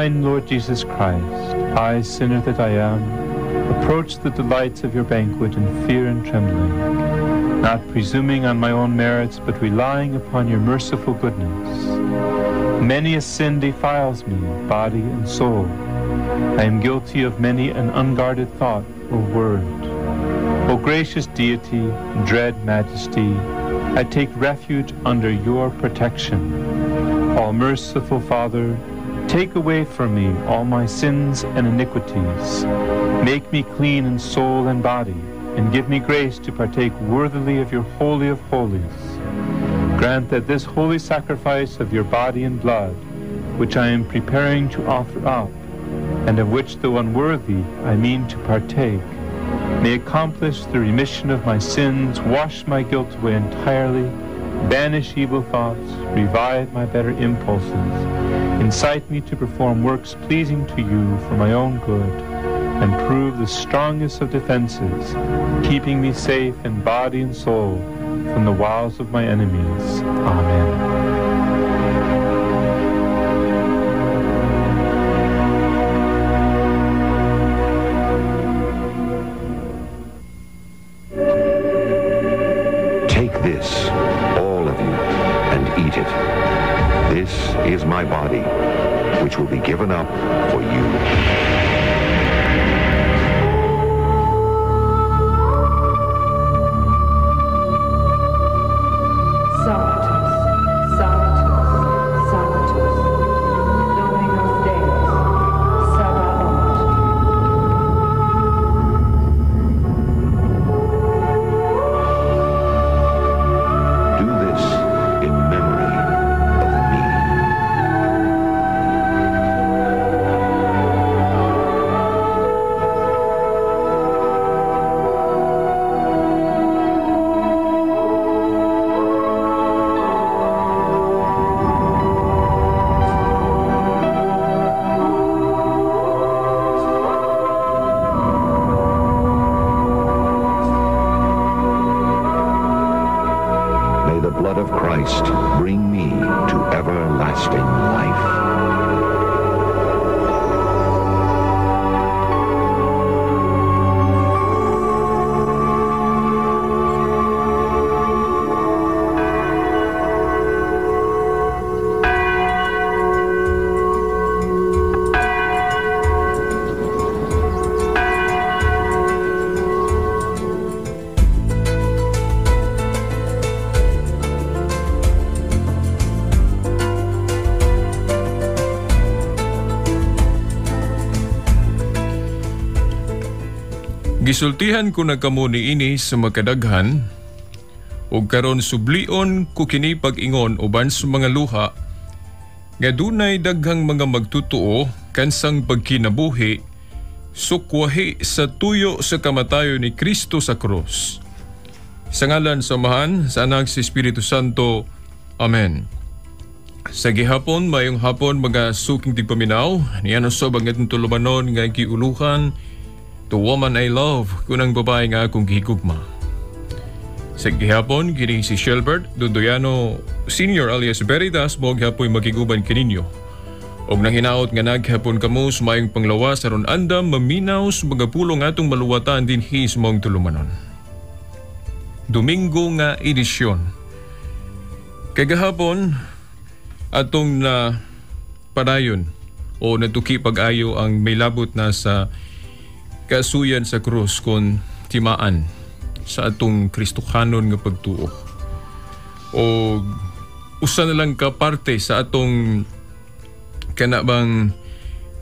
Divine Lord Jesus Christ, I, sinner that I am, approach the delights of your banquet in fear and trembling, not presuming on my own merits, but relying upon your merciful goodness. Many a sin defiles me, body and soul. I am guilty of many an unguarded thought or word. O gracious Deity, dread Majesty, I take refuge under your protection. All merciful Father, take away from me all my sins and iniquities. Make me clean in soul and body, and give me grace to partake worthily of your Holy of Holies. Grant that this holy sacrifice of your body and blood, which I am preparing to offer up, and of which, though unworthy, I mean to partake, may accomplish the remission of my sins, wash my guilt away entirely, banish evil thoughts, revive my better impulses, incite me to perform works pleasing to you for my own good, and prove the strongest of defenses, keeping me safe in body and soul from the wiles of my enemies. Amen. Take this, all of you, and eat it. This is my body, which will be given up for you. Sanctus, Sanctus, Sanctus, Dominus Deus, Sabaoth. Do this in memory of me. May the blood of Christ bring me to everlasting life. Gisultihan ko na kamo niini sa makadaghan, ug karon sublion ko kini pag-ingon uban sa mga luha, nga dunay daghang mga magtutuo kansang pagkinabuhi, sukwahi sa tuyo sa kamatayon ni Kristo sa krus. Sa ngalan sa Amahan, sa Anak, sa Espiritu Santo. Amen. Sa gihapon, mayong hapon mga suking tigpaminaw, niyan usab ang atong tulumanon nga giuluhan, The Woman I Love, kunang babae nga akong gihigugma. Sa gihapon, kini si Shelbert Dondoyano Senior alias Veritas, mao gihapoy magiguban kininyo. Og nang hinaot nga naghapon kamo sa maayong panglawas aron andam maminaw sa mga pulong atong maluwatan dinhi sa maong tulumanon. Domingo nga edisyon. Kagahapon atong na padayon o natuki pag-ayo ang may labot na sa kasuyan sa krus kon timaan sa atong Kristohanon nga pagtuo. O usa na lang ka parte sa atong kanabang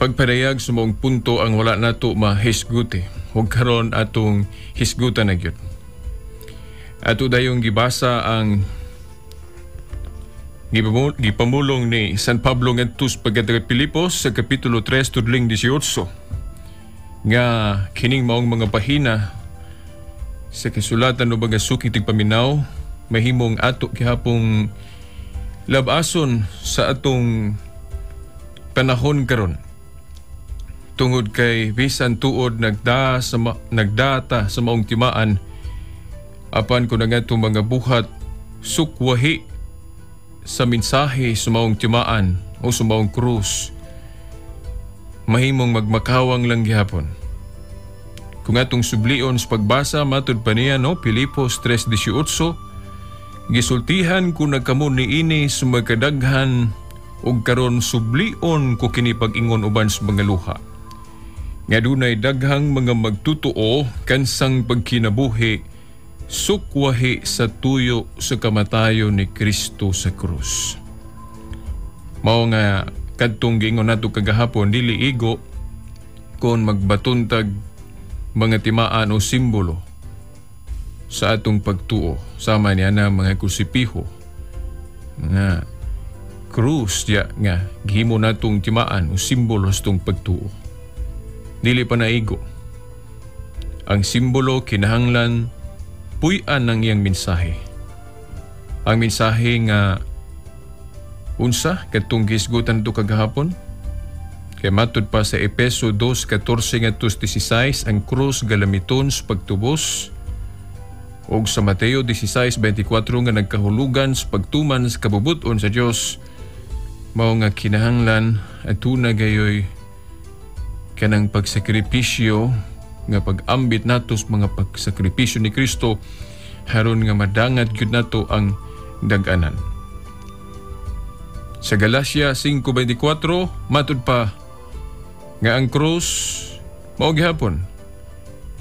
pagpadayag sa maong punto ang wala nato mahisguti. Ug karon atong hisgutan na gyud. Ato dayong gibasa ang gipamulong ni San Pablo ngadto sa pagkatag Pilipos sa Kapitulo 3 tudling 18 nga kining maong mga pahina sa kasulatan o mga suking tigpaminaw mahimong ato gihapong labason sa atong panahon karon tungod kay bisan tuod nagdata sa maong timaan apan kun ang atong mga buhat sukwahi sa mensahe sa maong timaan o sa maong krus. Mahimong magmakawang lang gihapon. Kung atong sublion sa pagbasa, matud pa niya, no, Pilipos 3:18, "Gisultihan ko na kamo niini sa magkadaghan ug karon sublion ko kini pag-ingon uban sa mga luha, nga dunay daghang mga magtutuo kansang pagkinabuhi sukwahi sa tuyo sa kamatayon ni Kristo sa krus." Mao nga kadtong giingon nato kagahapon, dili igo kon magbatuntag mga timaan o simbolo sa atong pagtuo, sama niya na mga krusipiho, mga krus diya nga gihimo natong timaan o simbolo sa atong pagtuo. Dili pa naigo. Ang simbolo kinahanglan puy-an ng iyang mensahe. Ang mensahe nga unsa kadtong gisgutan to kagahapon? Kay matud pa sa Epeso 2:14 ngadto 16, ang krus galamiton sa pagtubos, ug sa Mateo 16:24 nga nagkahulugan sa pagtuman sa kabubut-on sa Dios. Mao nga kinahanglan aduna gayoy kanang pagsakripisyo nga pag-ambit nato sa mga pagsakripisyo ni Kristo haron nga madangat gyud nato ang dag-anan. Sa Galatia 5:24, matud pa nga ang krus mao gihapon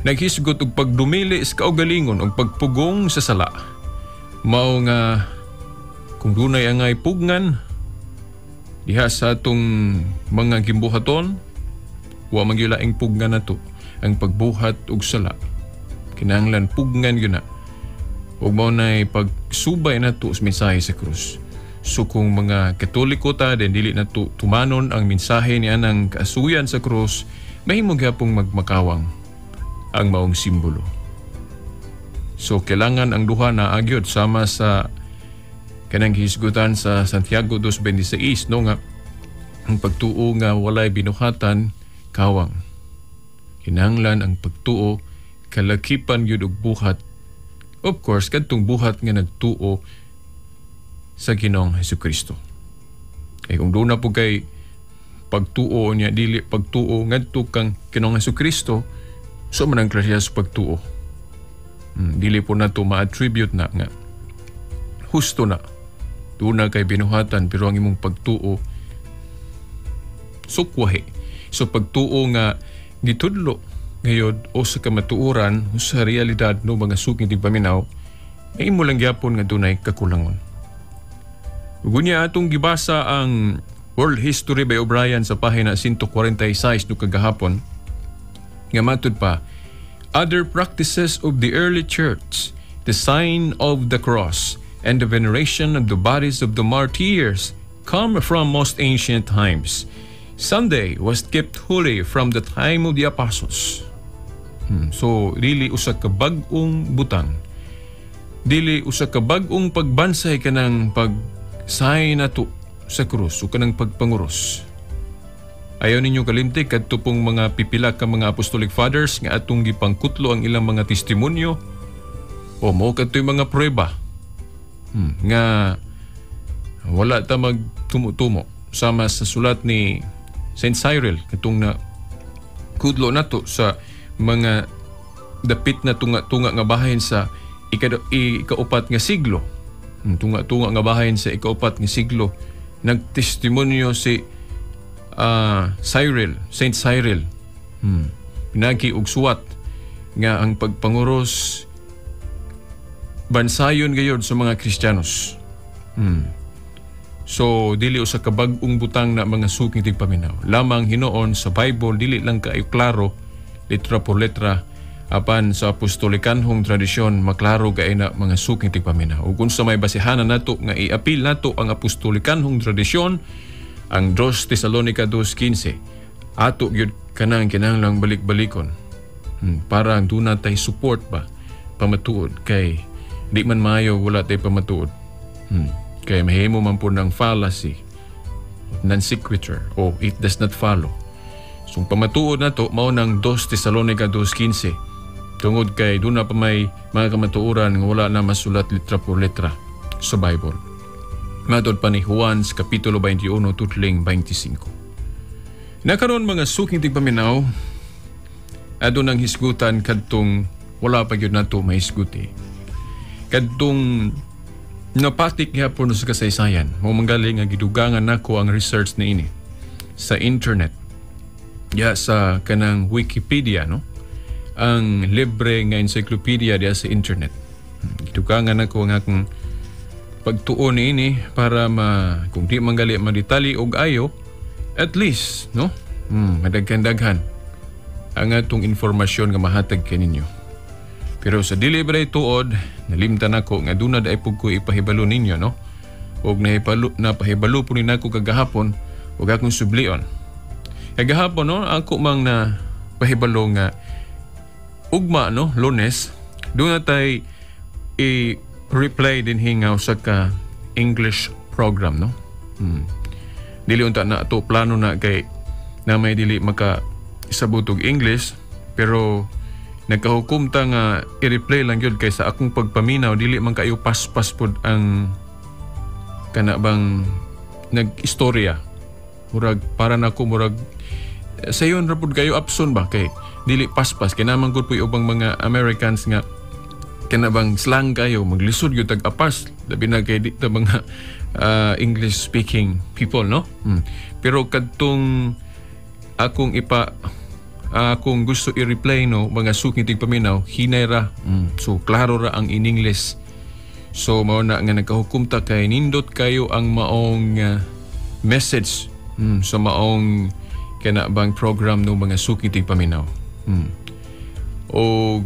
naghisgot og pagdumili sa kaugalingon og pagpugong sa sala. Mao nga kung dunay angay pugngan diha sa atong mga gimbuhaton, wa man gyud laing pugnan nato ang pagbuhat og sala. Kinahanglan pugnan gyud na ug mao nay pagsubay nato sa mensahe sa krus. So kung mga Katoliko ta, then dili nato tumanon ang mensahe ni anang kaasuyan sa krus, mahimo gyapong magmakawang ang maong simbolo. So kailangan ang duha na agyod, sama sa kanang gihisgutan sa Santiago 2:26, no, nga ang pagtuo nga walay binuhatan kawang. Kinahanglan ang pagtuo kalakipan gyud og buhat. Of course, kadtong buhat nga nagtuo sa Ginoong Hesukristo. Kay kung doon na po kay pagtuo niya, dili pagtuo ngadto kang Ginoong Hesukristo, so man ang klase sa pagtuo. Dili po na to ma-attribute na nga husto na. Doon na kay binuhatan, pero ang imong pagtuo sukwahi. So pagtuo nga gitudlo ngayon o sa kamatuoran o sa realidad, no, mga suking tigpaminaw, may imo lang gyapon nga dunay kakulangon. Ugunya atong gibasa ang World History by O'Brien sa pahina 146 no kagahapon, nga matud pa, "Other practices of the early church, the sign of the cross and the veneration of the bodies of the martyrs come from most ancient times. Sunday was kept holy from the time of the apostles." So dili usa ka bag-ong butang, dili usa ka bag-ong pagbansay kanang pag sign nato sa krus o kanang pagpanguros. Ayaw ninyo kalimti kadto pong mga pipila ka mga apostolic fathers nga atong gipangkutlo ang ilang mga testimonyo o mo kadto'y mga prueba nga wala ta magtumo-tumo, sama sa sulat ni Saint Cyril katong na kudlo nato sa mga dapit na tunga-tunga nga bahin sa ikaupat nga siglo. Tunga-tunga nga bahin sa ikaupat nga siglo, nagtestimonyo si Cyril, Saint Cyril. Pinagi og suwat nga ang pagpanguros bansayon gayod sa mga Kristiyanos. So dili usa ka bag-ong butang na, mga suking tigpaminaw. Lamang hinuon sa Bible dili lang kaayo klaro letra por letra, apan sa apostolikanhong tradisyon maklaro kay na, mga suking tigpaminaw. Ug unsa may basihanan nato nga iapil nato ang apostolikanhong tradisyon? Ang 2 Tesalonica 2:15. Ato gyud kanang kinahanglang balik-balikon. Para ang duna tay support ba, pamatuod, kay di man maayo wala tay pamatuod. Kay mahimo man po ng fallacy, non sequitur o it does not follow. So ang pamatuod nato mao nang 2 Tesalonica 2:15, tungod kay doon na pa may mga kamatuoran nga wala na masulat letra por letra sa Bible. Matod pa ni Juan sa Kapitulo 21 tutling 25. Nakaron, mga suking tigpaminaw, adunang hisgutan kadtong wala pa gyud nato mahisguti. Kadtong napatik gyapon sa kasaysayan. Mao manggali nga gidugangan nako ang research niini sa internet. Ya sa kanang Wikipedia, no? Ang libre nga encyclopedia diya sa internet. Gidugangan nako ang akong pagtuon niini para ma kung di manggali madetali og ayo, at least, no, madaghan-daghan ang atong informasyon nga mahatag kaninyo. Pero sa dili ba tuod, nalimtan ako nga duna da pug ko ipahibalo ninyo, no, og nahibalo, napahibalo po ni nako kagahapon ug akong sublion kagahapon, no. Ako mang na pahibalo nga ugma, no, Lunes, duna tay i-replay din hingaw sa ka English program, no. Dili unta na ato plano na kay na may dili maka isabot og English, pero nagkahukom ta nga i-replay lang gyud kay sa akong pagpaminaw, dili man kayo paspas pod ang kana bang nag-istorya. Murag para nako, murag sayon ra pud kayo apson ba, kay dili paspas kay naman gud po ubang mga Americans nga kana bang slang kayo, maglisod gyud tag apas, labi na kay di ta mga English speaking people, no. Pero kadtong akong ipa akong gusto i-replay, no, mga suking tigpaminaw, hinay ra. So klaro ra ang in English. So mao na nga nagkahukom ta kay nindot kayo ang maong message sa maong kana bang program, no, mga suking tigpaminaw. O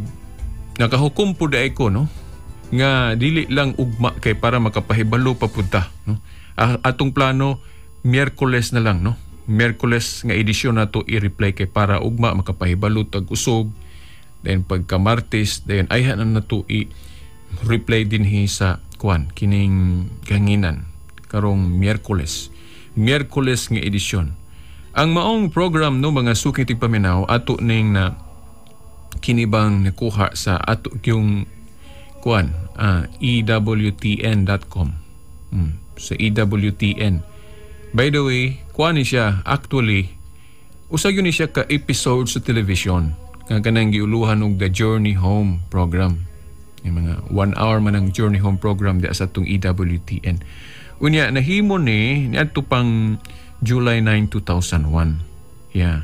nakahukom po daay ko, no, nga dili lang ugma kay para makapahibalo pa pud ta, no. Atong plano, Miyerkules na lang, no, Miyerkules nga edisyon nato i-replay kay para ugma makapahibalo tag usog. Then pagka Martes, then ayhan na nato i-replay dinhi sa kuan kining ganginan karong Miyerkules, Miyerkules nga edisyon. Ang maong program, no, mga suking tigpaminaw, ato ning na kinibang nakuha sa ato yung kuan ewtn.com, sa EWTN. By the way, kuan ni siya actually, usa gyud ni siya ka episode sa television nga kanang giuluhan og The Journey Home program. Yung mga 1 hour man ang Journey Home program di sa atong EWTN. Unya nahimo ni niadto pang July 9, 2001. Yeah.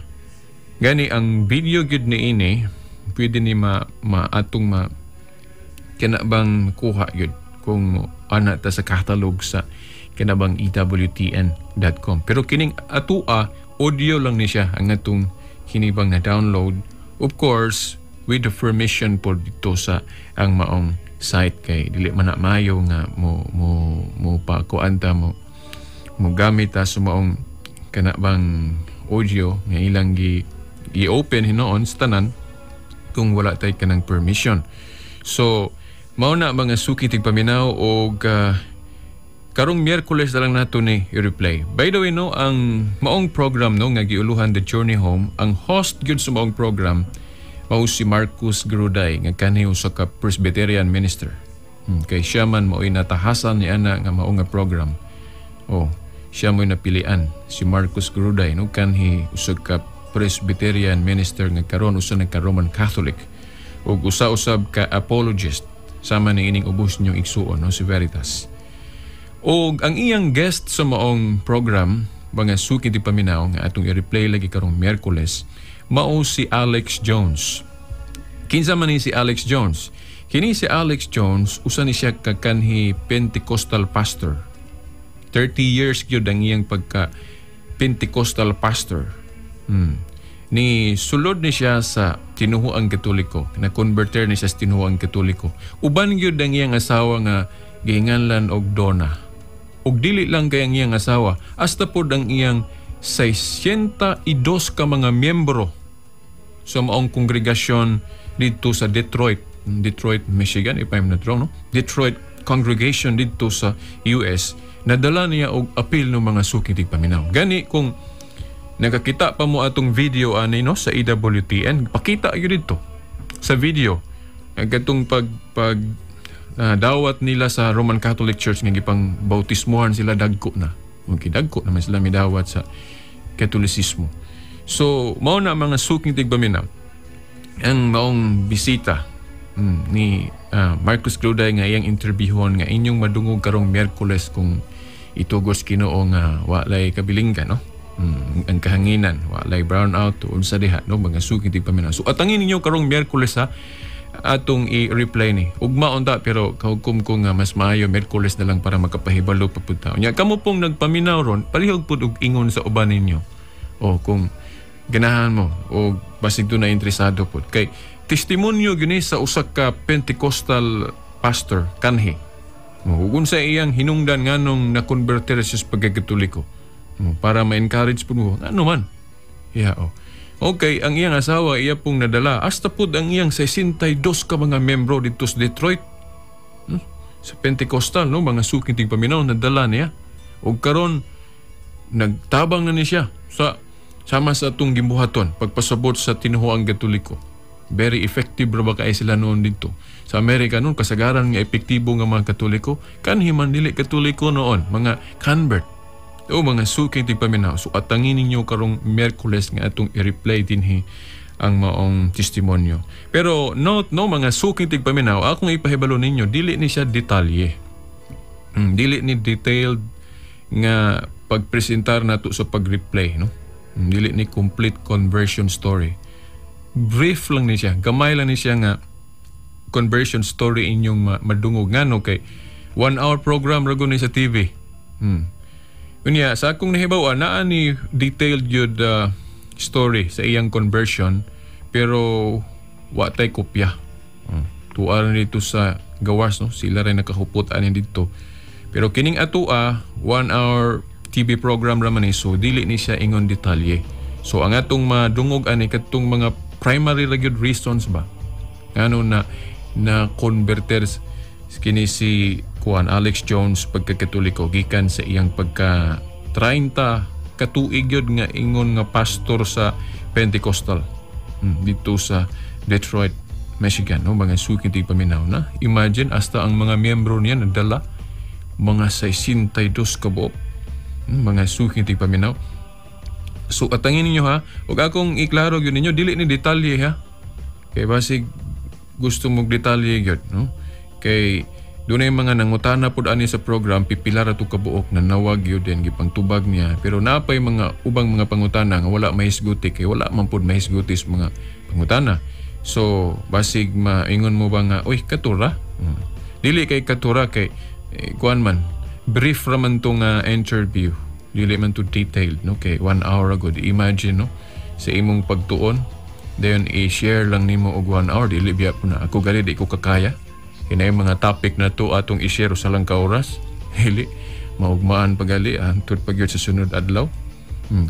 Gani ang video gyud ni ini pwede ni ma, ma atong ma kana bang kuha gyud kung ana ta sa catalog sa kanabang ewtn.com. Pero kining atua, audio lang ni siya ang atong kinibang na download, of course with the permission po dito sa ang maong site, kay dili man na maayo nga mo mo mo pa kuan ta, mo mo gamit ta sa maong kana bang audio nga ilang gi i-open hinuon sa tanan kung wala tay kanang permission. So mao na, mga suki tigpaminaw, og karong Miyerkules na lang nato ni i-replay. By the way, no, ang maong program, no, nga giuluhan The Journey Home, ang host gyud sa maong program mao si Marcus Gruday nga kanhi usa ka Presbyterian minister. Kay siya man mao'y natahasan ni ana nga mao nga program. Oh, siya mo'y napilian, si Marcus Gruday, no, kanhi usa ka Presbyterian minister nga karon usa na ka Roman Catholic ug usa-usab ka apologist sama ni ining ubos ninyong igsuon, no, si Veritas. Og ang iyang guest sa maong program, mga suki tigpaminaw, nga atong i-replay lagi karong Miyerkules, mao si Alex Jones. Kinsa man ni si Alex Jones? Kini si Alex Jones, usa ni siya ka kanhi Pentecostal pastor. 30 years gyud ang iyang pagka Pentecostal pastor. Ni sulod ni siya sa tinuhuang Katoliko, na converter ni siya sa tinuhuang Katoliko. Uban gyud ang iyang asawa nga gihinganlan og Donna. Ug dili lang kay ang iyang asawa, hasta pod ang iyang 602 ka mga miyembro sa maong kongregasyon dito sa Detroit, Detroit, Michigan, if I'm not wrong, no? Detroit congregation dito sa US, nadala niya og apil ng mga suki tigpaminaw. Gani kung nakakita pa mo atong video ani, no, sa EWTN, pakita gyud dito sa video ang katong pag pag dawat nila sa Roman Catholic Church nga gipang bautismohan sila dagko na. Okay, dagko naman sila midawat sa Katolisismo. So mao na, mga suking tigpaminaw, ang maong bisita ni Marcus Gruday nga iyang interviewon nga inyong madungog karong Miyerkules kung itugos Ginoo nga walay kabilinggan, no? Ang kahanginan, walay brown out o unsa diha, no, mga suking tigpaminaw. So atangin ninyo karong Miyerkules ha, atong i-replay ni. Ugma unta, pero kahukom ko nga mas maayo Miyerkules na lang para makapahibalo pa pud ta. Unya kamo pong nagpaminaw ron, palihog pud og ingon sa uban ninyo. O kung ganahan mo o basig duna interesado pud kay testimonyo gini sa usa ka Pentecostal pastor kanhi. Mo ug unsa iyang hinungdan nganong na-converter siya sa pagkakatoliko. Mo, para ma-encourage pud mo ano man. Yeah, oh. Okay, ang iyang asawa iya pong nadala hasta pud ang iyang 62 ka mga membro dito sa Detroit. Sa Pentecostal, no, mga suking tigpaminaw, nadala niya. Ug karon nagtabang na ni siya sa sama sa atong gimbuhaton pagpasabot sa tinuohang Katoliko. Very effective ra ba kay sila noon dito. Sa Amerika noon, kasagaran nga epektibo nga mga Katoliko, kanhi man dili Katoliko noon, mga convert. O mga suking tigpaminaw. So atangin ninyo karong Miyerkules nga atong i-replay dinhi ang maong testimonyo. Pero note, no, mga suking tigpaminaw, akong ipahibalo ninyo, dili ni siya detalye. Dili ni detailed nga pagpresentar nato sa pag-replay, no? Dili ni complete conversion story. Brief lang ni siya, gamay lang ni siya nga conversion story inyong madungog, ngano kay 1 hour program ra ni sa TV. Unya sa akong nahibaw-an, naa ni detailed yun story sa iyang conversion, pero wa tay kopya. Tuwa ra dito sa gawas, no, sila rin nakahupot ani dito. Pero kining atua 1 hour TV program ra man ni, so dili ni siya ingon detalye. So ang atong madungog ani kadtong mga primary ra gyud reasons ba ngano na na converters kini si kuan Alex Jones pagkakatoliko gikan sa iyang pagka 30 katuig yun nga ingon nga pastor sa Pentecostal dito sa Detroit, Michigan, no, mga suking tigpaminaw na. Imagine, hasta ang mga miyembro niya nadala, mga 62 kabuok, mga suking tigpaminaw. So atangin ninyo ha, ug akong iklaro gyud ninyo, dili ni detalye ha. Kay basig gusto mong detalye gyud, no? Kay dunay mga nangutana pud ani sa program, pipila ra to kabuok na nawag gyud din gipangtubag niya. Pero napay mga ubang mga pangutana nga wala mahisguti kay wala man pud mahisguti sa mga pangutana. So basig maingon mo ba nga, "Uy, katura?" Dili kay katura kay kuan man, brief ra man tong interview. Dili man to detailed, no, kay 1 hour ago. Imagine, no, sa imong pagtuon dayon i-share lang nimo og 1 hour, dili biya po na. Ako gali di ko kakaya. Kaya mga topic na to atong i-share sa lang ka oras. Dili maugmaan pagali hangtod pa gyud sa sunod adlaw.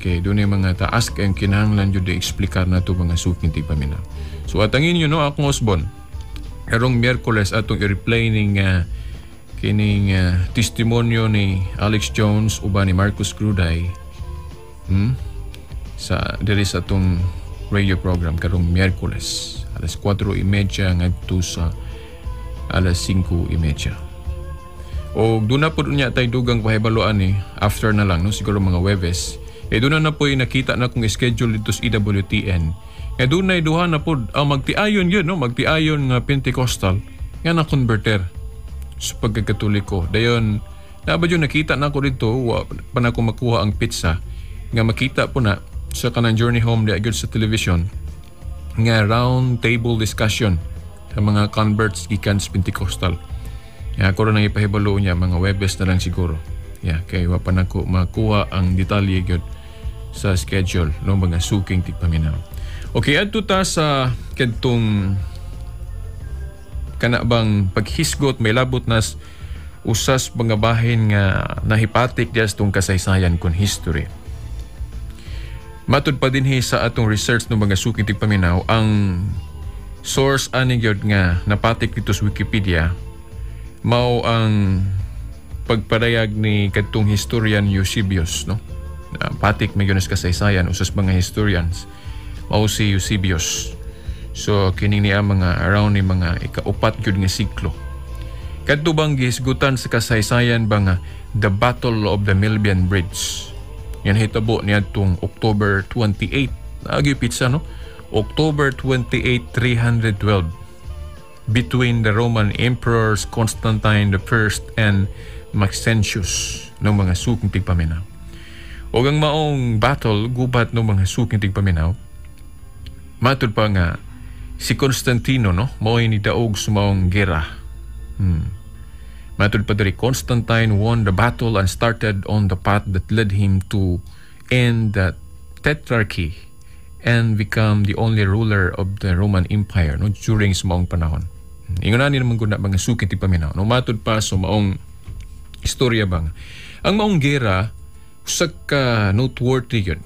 Okay, doon yung mga taas kay kinahanglan jud i-explikar na to, mga suking tigpaminaw. So atangin niyo, no, akong Osbon. Karong Miyerkules atong i-replay ning kining testimonyo ni Alex Jones uban ni Marcus Gruday sa diri sa atong radio program karong Miyerkules alas 4:30 ngadto sa alas 5:30. O doon na po niya tayo dugang pahibaluan ni after na lang, no, siguro mga Webes. Eh doon na po nakita na kung schedule dito sa EWTN. Nga doon na duha na po ang magtiayon yun, no, magtiayon nga Pentecostal nga na converter sa pagkakatoliko. Dayon na ba yun nakita na ako dito, wa pa na ako makuha ang petsa nga makita po na sa kanang Journey Home di sa television nga round table discussion sa mga converts gikan sa Pentecostal. Ya, ako rin ang ipahibalo niya mga Webes na lang siguro. Ya, kay wa pa nako makuha ang detalye gyud sa schedule, no, mga suking tigpaminaw. Okay, adto ta sa kadtong kana bang paghisgot may labot nas usas mga bahin nga nahipatik diya sa tong kasaysayan kon history. Matud pa dinhi sa atong research ng mga suking tigpaminaw, ang source ani gyud nga napatik dito sa Wikipedia mao ang pagpadayag ni kadtong historian Eusebius, no, na patik may sa kasaysayan, usas mga historians mao si Eusebius. So kini niya mga around ni mga ikaupat gyud nga siglo. Kadto bang gihisgutan sa kasaysayan ba nga The Battle of the Milvian Bridge? Yan hitabo niadtong October 28 Agi pizza, no? October 28, 312, between the Roman emperors Constantine I and Maxentius, no, mga suking tigpaminaw. Og ang maong battle gubat, no, mga suking tigpaminaw, matud pa nga si Constantino, no, mao ni daog sa maong gera. Matud pa diri, Constantine won the battle and started on the path that led him to end the tetrarchy and become the only ruler of the Roman Empire, no, during sa maong panahon. Ingon ani naman gud na, mga suking tigpaminaw. No, matud pa sa maong istorya bang ang maong gera usa ka noteworthy yun.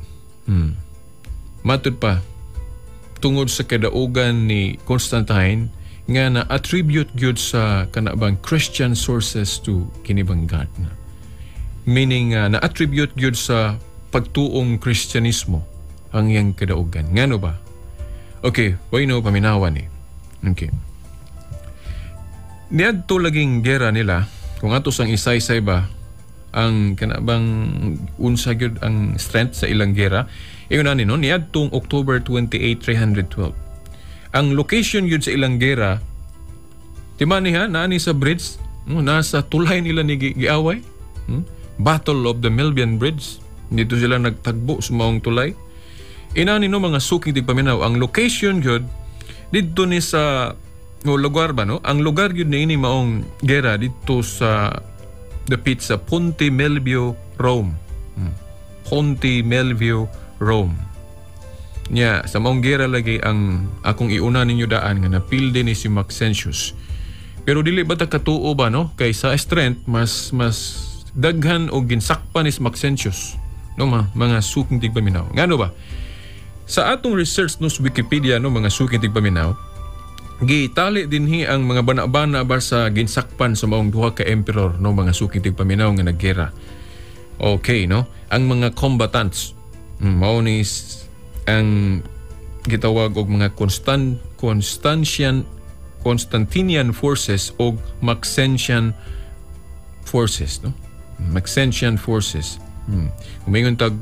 Matud pa tungod sa kadaugan ni Constantine nga na attribute gyud sa kana bang Christian sources to kini bang God na. Meaning na attribute gyud sa pagtuong Kristyanismo ang iyang kadaugan. Ngano ba? Okay, bueno, paminawan ni. Okay. Niadto laging gera nila, kung ato sang isaysay ba ang kana bang unsa gyud ang strength sa ilang gera, ingon ani, no, niadtong October 28, 312. Ang location gyud sa ilang gera, timani ha, naani sa bridge, no, nasa tulay nila ni giaway. Battle of the Milvian Bridge. Dito sila nagtagbo sa maong tulay. Inani, no, mga suking tigpaminaw, ang location gyud didto ni sa, no, lugar ba, no? Ang lugar gyud ni ini maong gera didto sa dapit sa Ponte Milvio, Rome. Ponte Milvio, Rome. Nya, sa maong gera lagi ang akong iuna ninyo daan nga napilde ni si Maxentius. Pero dili ba ta katuo ba, no? Kay sa strength mas mas daghan og ginsakpan ni si Maxentius. No, mga suking tigpaminaw. Ngano ba? Sa atong research, no, sa Wikipedia, no, mga suking tigpaminaw, gitali dinhi ang mga bana-bana ba sa ginsakpan sa maong duha ka emperor, no, mga suking tigpaminaw, nga naggera. Okay, no? Ang mga combatants mao ni ang gitawag og mga Constantian Constantinian forces og Maxentian forces, no? Maxentian forces. Kung tag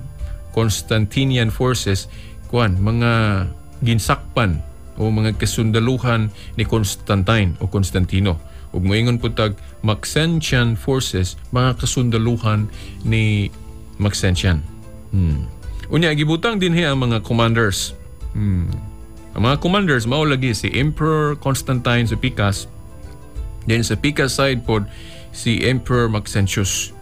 Constantinian forces, kuan, mga ginsakpan o mga kasundaluhan ni Constantine o Constantino. Ug moingon po tag Maxentian forces, mga kasundaluhan ni Maxentian. Unya gibutang dinhi ang mga commanders. Ang mga commanders mao lagi si Emperor Constantine sa pikas. Then sa pikas side pod si Emperor Maxentius.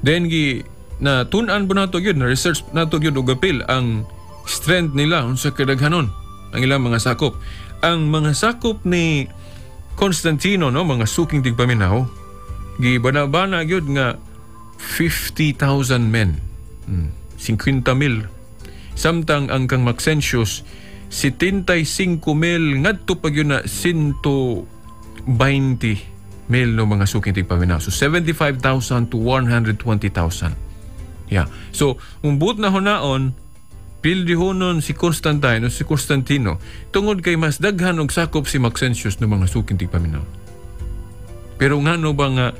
Then gi na tun-an po nato gyud, na research nato gyud og apil ang strength nila, unsa kadaghanon ang ilang mga sakop. Ang mga sakop ni Constantino, no, mga suking tigpaminaw, gibana-bana gyud nga 50,000 men. 50,000. Samtang ang kang Maxentius 75,000 ngadto pa gyud na 120,000, no, mga suking tigpaminaw. So 75,000 to 120,000. Yeah. So, kung buot na hunaon, pildihonon si Constantine o si Constantino tungod kay mas daghan og sakop si Maxentius, no, mga suking tigpaminaw. Pero ngano ba nga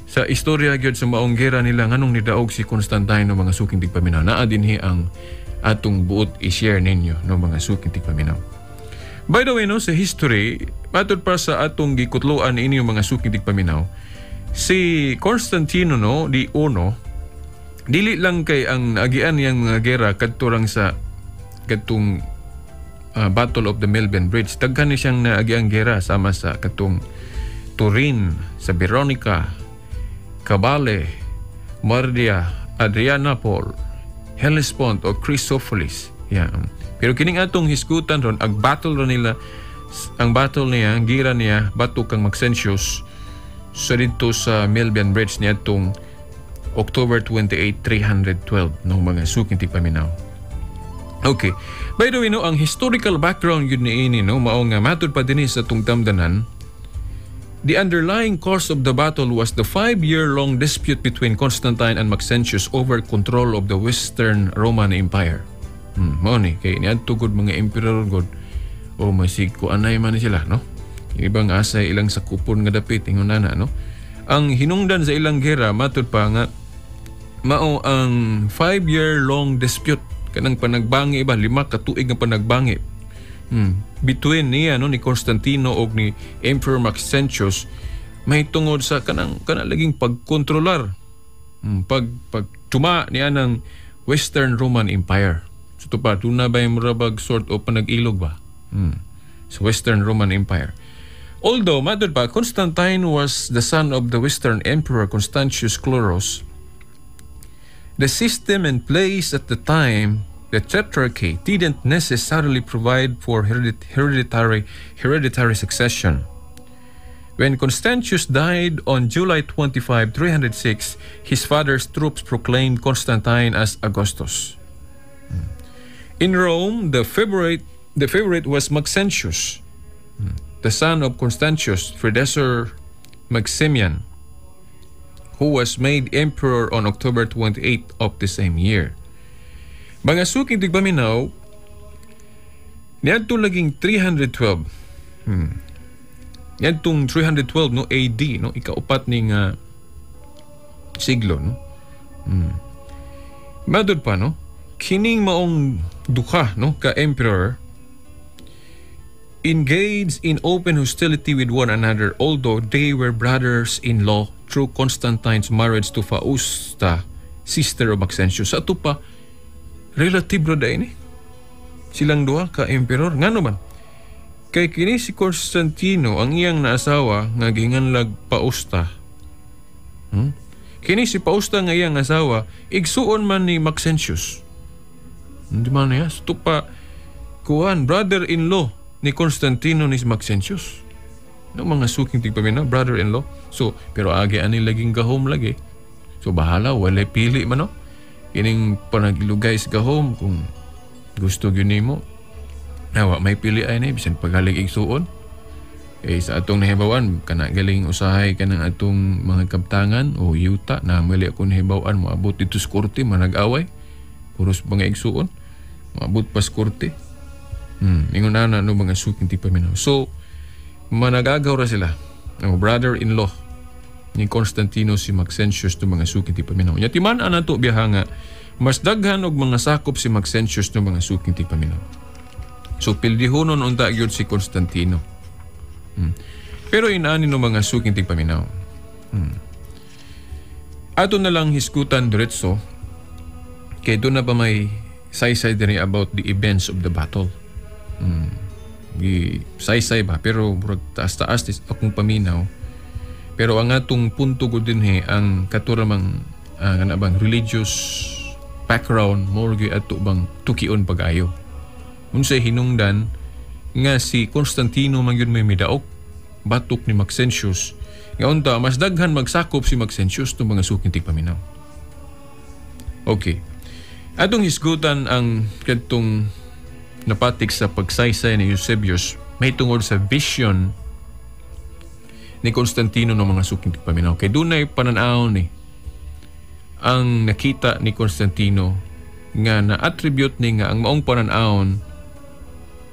sa istorya gyud sa maong gera nila, nganong nidaog si Constantine, no, mga suking tigpaminaw? Naa dinhi ang atong buot i-share ninyo, no, mga suking tigpaminaw. By the way, no, sa history, matod pa sa atong gikutloan inyo, mga suking tigpaminaw, si Constantino, no, di uno, dili lang kay ang agian niyang mga gera kadto lang sa kadtong Battle of the Milvian Bridge. Daghan ni siyang naagiang gera sama sa katong Turin, sa Veronica, Cabale, Mardia, Adrianople, Hellespont o Chrysopolis. Yeah. Pero kining atong hisgutan ron, ang battle ron nila, ang battle niya, ang gira niya, batok kang Maxentius sa dito sa Milvian Bridge niadtong October 28, 312, no, mga suking tigpaminaw. Okay. By the way, no, ang historical background yun ni ini, no, mao nga matud pa dinhi sa atong damdanan, the underlying cause of the battle was the 5-year-long dispute between Constantine and Maxentius over control of the Western Roman Empire. Mao ni kay niadto gud mga emperor gud o masig ko anay man ni sila, no? Yung ibang asay ilang sakupon nga dapit ingon na, no? Ang hinungdan sa ilang gera, matud pa nga mao ang 5-year-long dispute. Kanang panagbangi ba, 5 ka tuig nga panagbangi between niya, no, ni Constantino og ni Emperor Maxentius mahitungod sa kanang kana laging pagkontrolar, pag pagtuma niya ng Western Roman Empire. So pa duna ba yung murabag sort of panag-ilog ba sa Western Roman Empire. Although, matod pa, Constantine was the son of the Western Emperor Constantius Chlorus, the system in place at the time, the Tetrarchy, didn't necessarily provide for hereditary succession. When Constantius died on July 25, 306, his father's troops proclaimed Constantine as Augustus. In Rome, the favorite was Maxentius, the son of Constantius' predecessor Maximian, who was made emperor on October 28 of the same year. Mga suking tigpaminaw, niadto laging 312. Niadtong 312, no, AD, no, ikaupat ning siglo, no. Matod pa, no, kining maong duha, no, ka emperor engaged in open hostility with one another, although they were brothers-in-law through Constantine's marriage to Fausta, sister of Maxentius. Sa ato pa, relative ra diay ni silang duha ka emperor. Ngano man? Kay kini si Constantino, ang iyang naasawa nga gihinganlag Fausta. Kini si Fausta nga iyang asawa, igsuon man ni Maxentius. Hindi man niya. So, pa, kuan, brother-in-law ni Constantino ni si Maxentius. No, mga suking tigpaminaw, brother-in-law. So, pero agi ani laging gahom lagi. So, bahala, walay pili man, no? Kining panagilugay sa gahom, kung gusto gyud nimo. Awa, may pili ay ni, bisan pagalig igsuon. Eh, sa atong nahibawan, kana galing usahay kanang atong mga kabtangan o yuta na mali ako nahibawan, moabot dito sa korte, manag-away. Puros mga igsuon. Moabot pa sa korte. Ingon na no, mga suking tigpaminaw. So, managagaw ra sila. Ang brother-in-law ni Constantino si Maxentius to, mga suking tigpaminaw. Nya timan-an nato biyaha nga mas daghan og mga sakop si Maxentius no, mga suking tigpaminaw. So pildihonon unta gyud si Constantino. Pero inaani no, mga suking tigpaminaw. Ato na lang hisgutan diretso kay doon na ba may saysay diri about the events of the battle. Gi saysay ba, pero murag taas-taas dis akong paminaw. Pero ang atong punto gud dinhi ang katuramang ana bang religious background mo gyud ato bang tukion pag-ayo. Unsay hinungdan nga si Constantino man gyud may midaok batok ni Maxentius, nga unta mas daghan magsakop si Maxentius to, mga suking tigpaminaw. Okay. Atong hisgutan ang kadtong napatik sa pagsaysay ni Eusebius mahitungod sa vision ni Constantino ng mga suking tigpaminaw. Kay dunay panan-aw ni ang nakita ni Constantino nga na-attribute ni nga ang maong panan-awon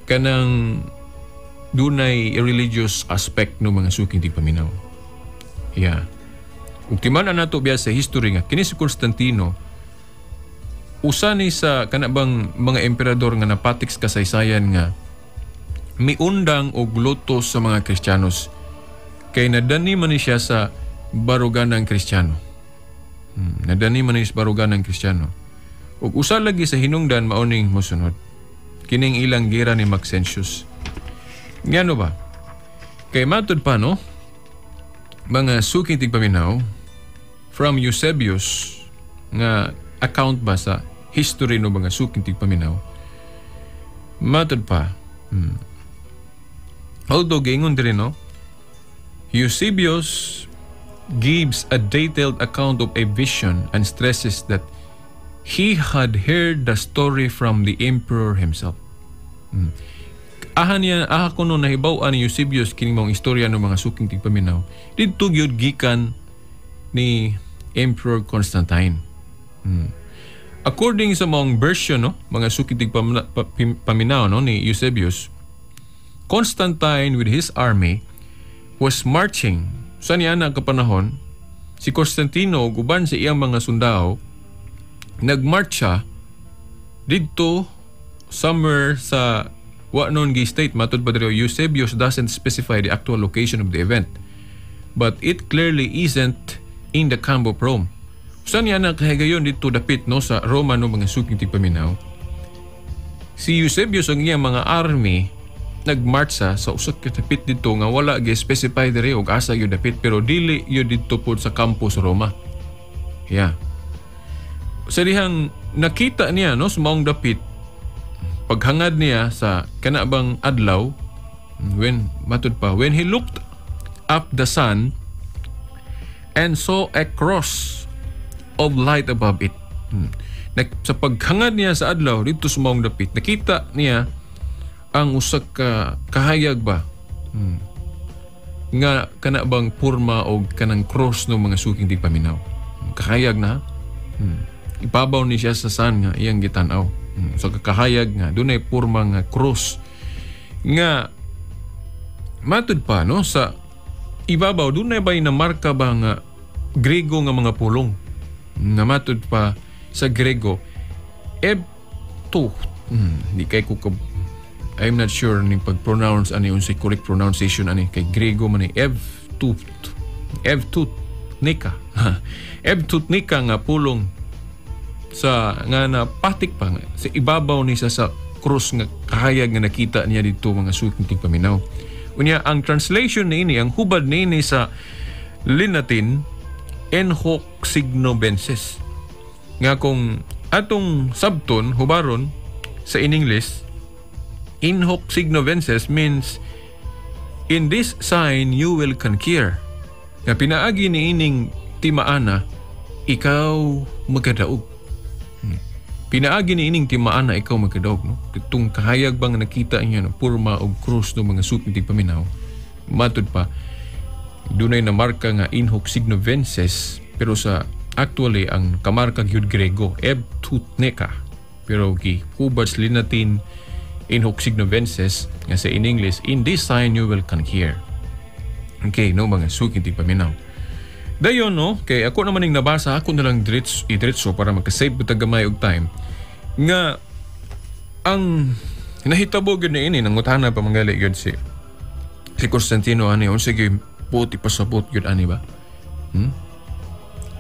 kanang dunay religious aspect no, mga suking tigpaminaw. Yeah. Ug timan-an nato biya sa history nga kini si Constantino usa ni sa kana bang mga emperador nga napatik sa kasaysayan nga miundang og luto sa mga Kristiyanos kay nadani man ni siya sa baruganang Kristiyano. Nadani man ni sa baruganang Kristiyano. Ug usa lagi sa hinungdan mao ning mosunod. Kining ilang gira ni Maxentius. Ngano ba? Kay matud pa, no, mga suking tigpaminaw, from Eusebius nga account ba sa history no, mga suking tigpaminaw. Matud pa. Although giingon diri, no, Eusebius gives a detailed account of a vision and stresses that he had heard the story from the emperor himself. Aha niya, aha kuno nahibaw-an ni Eusebius kining maong istorya ng mga suking tigpaminaw. Didto gyud gikan ni Emperor Constantine. According sa maong version, no, mga suking tigpaminaw, no, ni Eusebius, Constantine with his army was marching. Sa niya na kapanahon, si Constantino guban sa iyang mga sundao nagmarcha Didto somewhere sa wa known gi state, matud pa diri, Eusebius doesn't specify the actual location of the event, but it clearly isn't in the camp of Rome. Usa niya na kahigayon dito dapit, no, sa Roma, no, mga suking tigpaminaw. Si Eusebius ang iyang mga army nagmarch sa usa ka dapit dito nga wala gi specify diri og asa gyud dapit, pero dili gyud didto pod sa kampo sa Roma. Yeah. Sa dihang nakita niya, no, sa maong dapit, paghangad niya sa kana bang adlaw, when, matud pa, when he looked up the sun and saw a cross of light above it. Sa paghangad niya sa adlaw dito sa maong dapit, nakita niya ang usa ka kahayag ba, nga kana bang porma og kanang cross no, mga suking tigpaminaw. Kahayag na. Ibabaw ni siya sa sun nga iyang gitan-aw. So kakahayag nga dunay porma nga cross nga matud pa, no, sa ibabaw dunay bay na marka ba nga Grego nga mga pulong na matud pa sa Grego ebto. Di kay ko I'm not sure ni pag-pronounce ani, unsay correct pronunciation ani, kay Grego man ni, evtut evtut nika evtut nika nga pulong sa nga napatik pa nga sa ibabaw ni sa cross nga kahayag nga nakita niya dito, mga suking tigpaminaw. Unya ang translation niini, ang hubad niini sa Linatin, in hoc signo vences, nga kung atong sabton, hubaron sa in English, in hoc signo vences means "In this sign you will conquer," nga pinaagi ni ining timaana ikaw magkadaog. Pinaagi ni ining timaana ikaw magkadaog, no? Itong kahayag bang nakita niya no, purma og krus, no, mga suking tigpaminaw, matud pa dunay na marka nga in hoc signo vences, pero sa actually ang kamarka gyud Grego ebtutneka, pero gi hubad sa Linatin in hoc signo vences, nga sa in English, "In this sign you will conquer." Okay, no, mga suking tigpaminaw. Dayon, no, kay ako naman ning nabasa, ako na lang diretso, idiretso para makasave ta gamay og time, nga ang nahitabo gyud ni ini, nangutana pa mangali gyud si Constantino ani unsa gyud buot ipasabot gyud ani ba.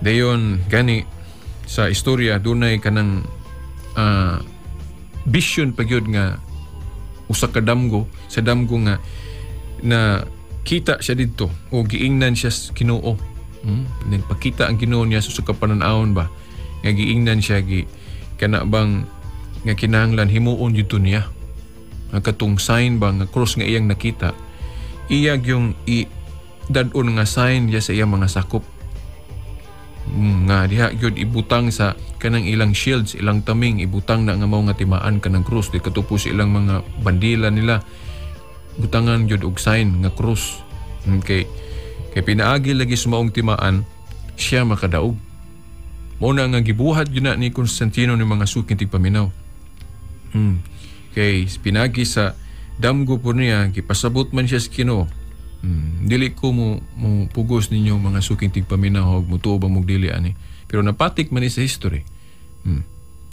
Dayon gani sa istorya dunay kanang vision pa gyud nga usa ka damgo, sa damgo nga na kita siya didto o giingnan siya sa Ginoo. Nagpakita ang Ginoo niya sa usa ka panan-awon ba nga giingnan siya gi kana bang nga kinahanglan himuon didto niya ang katong sign ba nga cross nga iyang nakita, iya yung i dad-on nga sign niya sa iyang mga sakop. Nga diha gyud ibutang sa kanang ilang shields, ilang taming, ibutang na nga mao nga timaan kanang cross di katupo sa ilang mga bandila nila, butangan gyud og sign nga cross. Kay pinaagi lagi sa maong timaan siya makadaog. Mao na nga gibuhat gyud na ni Constantino ni, mga suking tigpaminaw. Kay pinagi sa damgo po niya, gipasabot man siya sa Ginoo. Dili ko mo pugos ninyo, mga suking tigpaminaw, og mutuo ba mog dili ani. Pero napatik man ni sa history.